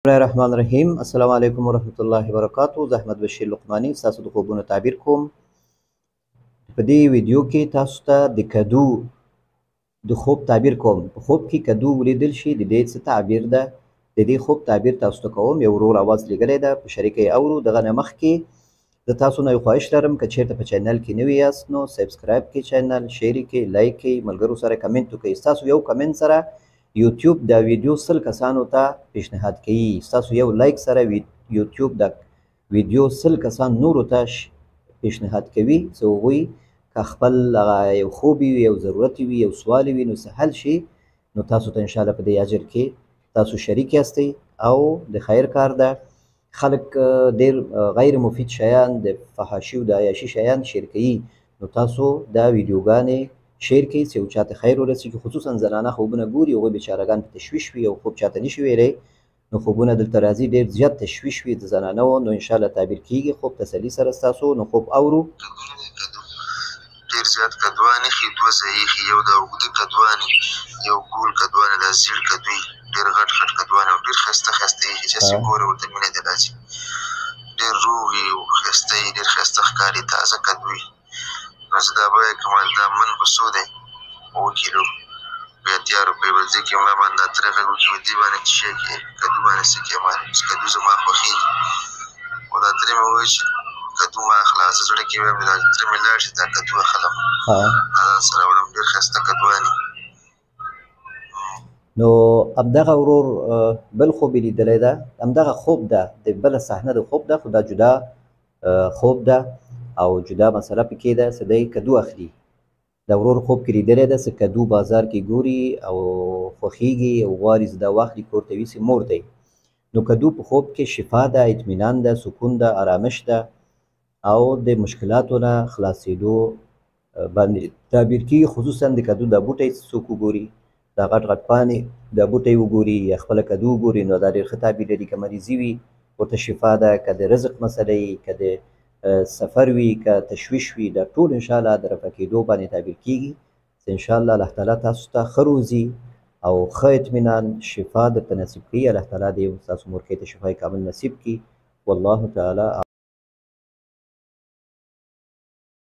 الله الرحمن الرحیم. السلام علیکم ورحمت الله وبرکاتو. زه احمد بشیر لقماني ستاسو د خوبونو تعبیر کوم. په دې ویډیو کې تاسو ته د کدو د خوب تعبیر کوم. په خوب کې کدو ولیدل شي، د دې څه تعبیر ده، د دې خوب تعبیر تاسو ته کوم. یو ورور اواز لیږلی ده، په شریکه یې اورو. دغه نه مخکې زه تاسو نه یو خواهش لرم، که چېرته په چینل کې نوي یاست نو subscribe کړئ چینل، share یې کړئ، like کړئ، ملګرو سره کمنټ وکړئ. ستاسو یو کمنټ سره یوټیوب دا ویډیو 100 کسانو ته پیشنهاد کوي. ستاسو یو like سره یوټیوب دا ویډیو 100 کسان نورو ته پیشنهاد کوي، څو هغوی که خپل هغه یو خوب وي، یو ضرورت وي، یو سوال وي، نو څه حل شي. نو تاسو ته انشاءالله په دې اجر کې تاسو شریک یاستئ او د خیر کار ده. خلک ډېر غیر مفید شیان، د فحاشي او د عیاشي شیان share کوي، نو تاسو دا ویډیوګانې share کړئ چې یو چاته خیر ورسېږي. خصوصا زنانه خوبونه ګوري، هغوی بیچارهګان په تشویش وي او خوب چاته نشي ویلی، نو خوبونه دلته راځي، ډېر زیات تشویش وي د زنانه و، نو انشاءالله تعبیر کېږي خوب تسلي سره ستاسو. نو خوب اورو. ډېر زیات کدوانې ښي، دوه ځایي ښي، یو دا اوږده کدوانې، یو ګول کدوانې، دا زیړ کدوي، ډېر غټ غټ کدوانې او ډېر ښایسته ښایسته یې ښي، چې هسې ګورې ورته مینه دې راځي. ډېر روغ یې او ښایسته یې، ډېر ښایسته ښکاري، تازه کدوي. نو زه دا بیه کوم، دا من په څو دی؟ 7 کیلو بیا 80 روپۍ. بل ځای کې ما باندې دا تره غږ وکړي، دې باندې څه شی کې، کدو باندې څه کې، ما کدو زما خوښېږي، خو دا ترې مې وویل چې کدو ما اخله. زه زړه کې وایم دا ترې مې لاړ شي، دا کدو اخلم، دا ځان سره وړم، ډېر ښایسته کدوانې. نو همدغه ورور بل خوب یې لیدلی ده، همدغه خوب ده، د بله صحنه د خوب ده، خو دا جدا خوب ده او جدا مسله پکې ده. څه دی کدو اخلي، دا ورور خوب کې لیدلی ده، څه کدو بازار کې ګوري او خوښېږي او غواړي چې دا واخلي کور ته یوسي مور دی. نو کدو په خوب کې شفا ده، اطمینان ده، سکون ده، آرامش ده او د مشکلاتو نه خلاصېدو باندې تعبیر کېږي. خصوصا د کدو دا بوټی چې څوک وګوري، دا غټ غټ پاڼې دا بوټی وګوري یا خپله کدو وګوري، نو دا ډېر ښه تعبیر لري. که مریضي وي ورته شفا ده، که د رزق مسله وي، که د سفر وي، که تشویش وي، دا ټول انشاءالله د رفع کېدو باندې تعبیر کېږي. چې انشاءالله الله تعالی تاسو ته ښه روزي او ښه اطمینان شفا درته نصیب کړي. الله تعالی دې ستاسو مورکۍ ته شفای کامل نصیب کړي. والله تعالی